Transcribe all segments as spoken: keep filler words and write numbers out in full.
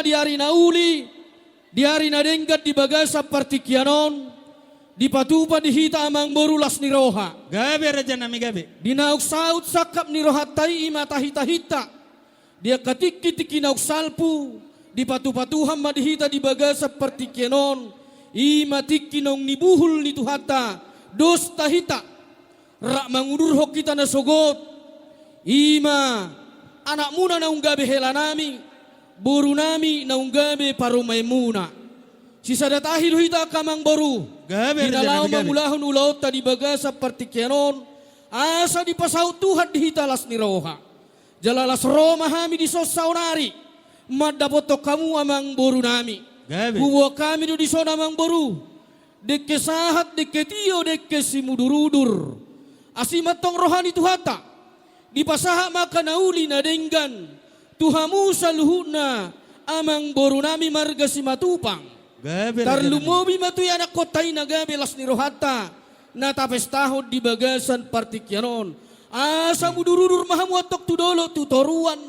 di ari na uli, di ari na denggan di bagasan partingkian on, dipatupa di hita amangboru las ni roha. Gabe raja nami gabe. Di naung saut sangkap ni rohanta i, i ma tahitahinta. Di angka tingki-tingki naung salpu, dipatupa Tuhan ma di hita di bagasan partingkian on, i ma tingki naung nibuhul ni Tuhanta dos tahita, rap mangudurhon hita nasogot, i ma anakmuna naung gabe helanami, borunami naung gabe parumaenmuna. Sisada tahi do hita angka amangboru, gabe di na laho mangulahon ulaonta di bagasan partingkian on, asa dipasaut Tuhan di hita las ni roha. Jala las roha ma hami dison saonari, mandapothon hamu amangborunami. Gabe. Huboan hami do dison amangboru, dengke sahat, dengke tio, dengke simudur-udur. Asi ma antong roha ni Tuhanta, dipasahat ma angka na uli na denggan tu hamu saluhutna amangborunami marga Simatupang. Gabe raja nami. Tarlumobi ma tu ianakhonta i na gabe las ni rohanta na tapestahon di bagasan partingkian on. Asa mudur-udur ma hamu antong tu dolok tu toruan,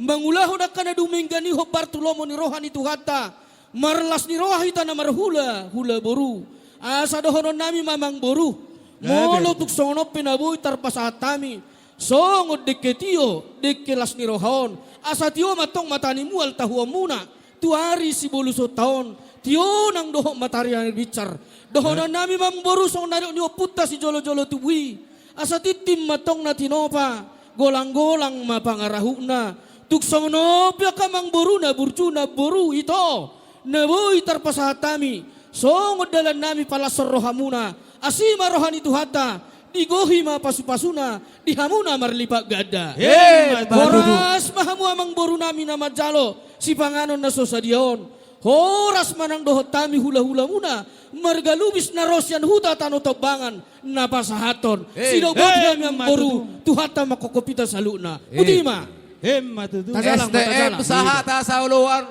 mangulahon angka na dumenggan i hombar tu lomo ni roha ni Tuhanta. Marlas ni roha hita na marhula-hula boru, asa dohononnami ma amangboru, gabe, molo tung songon on pe na boi tarpasahat hami songon dengke tio, dengke las ni roha on, asa tio ma antong mata ni mual tahuonmuna tu ari sibolusonta on, tio nang dohot matari na binsar. Dohononnami ma amangboru songon na nidok ni ompunta sijolo-jolo tubu i, asa tintin ma antong na tinopa, golang-golang ma pangarahutna. Tung songon on pe angka amangboru na burju, na boru, ito, na boi tarpasahat hami songon dalannami palashon rohamuna. Asi ma roha ni Tuhanta, digohi ma pasu-pasuna di hamu na marlipat ganda. Emma tutu. Horas ma hamu amangborunami na manjalo sipanganon na so sadia on. Horas ma nang dohot hami hula-hulamuna marga Lubis na ro sian huta Tano Tombangan na pasahathon. Eh, sidok boti hami, emma tutu, amangboru, Tuhanta manghophop hita saluhutna. Eh. Boti ma. Emma tutu. Tajalang ma, tajalang. S D M sahat asa oloan.